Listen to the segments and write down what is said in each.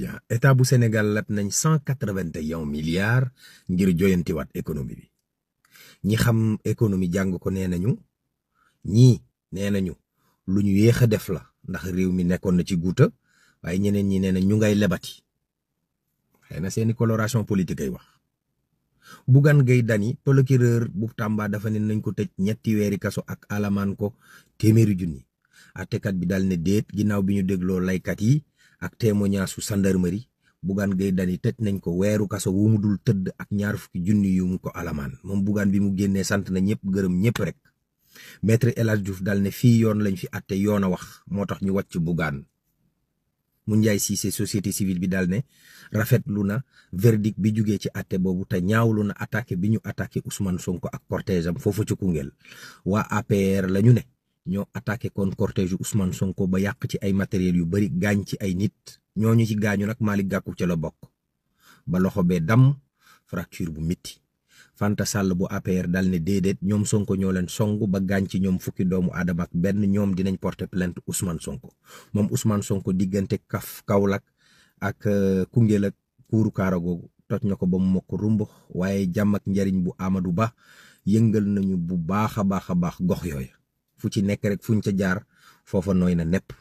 bien état bu Sénégal leb nañ 181 milliards ngir joyantiwaat économie bi ñi xam économie jàng ko nee nañu ñii nee nañu lu ñu yéex a def la ndax réew mi nekkoon na ci guuta waaye ñeneen ñi nee na ñu ngay lebati xëy na seeni coloration politique ay wax. Bougane Gueye Dany procureur bu Tamba dafa ne nañ ko tëj 3 weeri kaso ak alamaan ko téeméeri junni àttekat bi daal ne déet ginnaaw bi ñu dégloo laykat yi ak témoignage su gendarmerie Bougane Gueye Dany tëj nañ ko weeru kaso wu mu dul tëdd ak 20 junni yu mu ko alamaan moom Bougane bi mu génnee sant na ñëpp gërëm ñëpp rek maître El Hadj Diouf daal ne fii yoon lañ fi atte yoon a wax moo tax ñu wàcc Bougane. mu Ndiaye Cissé société civile bi daal ne rafetlu na verdict bi jugee ci atte boobu te ñaawlu na attaqué bi ñu attaqué Ousmane Sonko ak cortège am foofu ci Koungheul waa APR la ñu ne ñoo attaqué kon cortège Ousmane Sonko ba yàq ci ay matériel yu bari gaañ ci ay nit ñooñu ci gaañu nag Malick Gakou ca la bokk ba loxo bee dam fracture bu mitti Fanta Sall bu APR dal ne déedéet ñoom Sonko ñoo leen song ba gaañ ci ñoom fukki doomu aadama ak benn ñoom dinañ porter plainte Ousmane Sonko moom Ousmane Sonko diggante Kaolack ak Koungheul ak kuuru kaara googu toj na ko ba mu mokk rumbux waaye jàmm ak njariñ bu Amadou Ba yëngal nañu bu baax a baax gox yooyu fu ci nekk rek fuñ ca jaar foofa nooy na nepp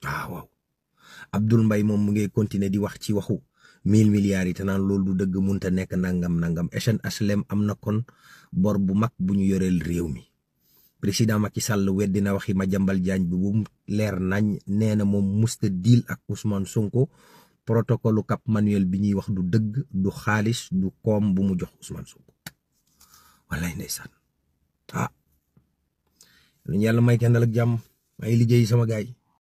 waaw Abdoul Mbaye moom mu ngi continuer di wax ci waxu 1000 milliards yi te naan loolu du dëgg munta nekk nangam HLM am na kon bor bu mag bu ñu yoreel réew mi président Macky Sall weddi na waxi Madiambal Diagne bi bu mu leer nañ nee na moom musta deal ak Ousmane Sonko protocole Cap Manuel bi ñuy wax du dëgg du xaalis du koom bu mu jox Ousmane Sonko wallaay ndeysaan lu ñu yàlla may kendal ak jàmm may liggéey sama gaay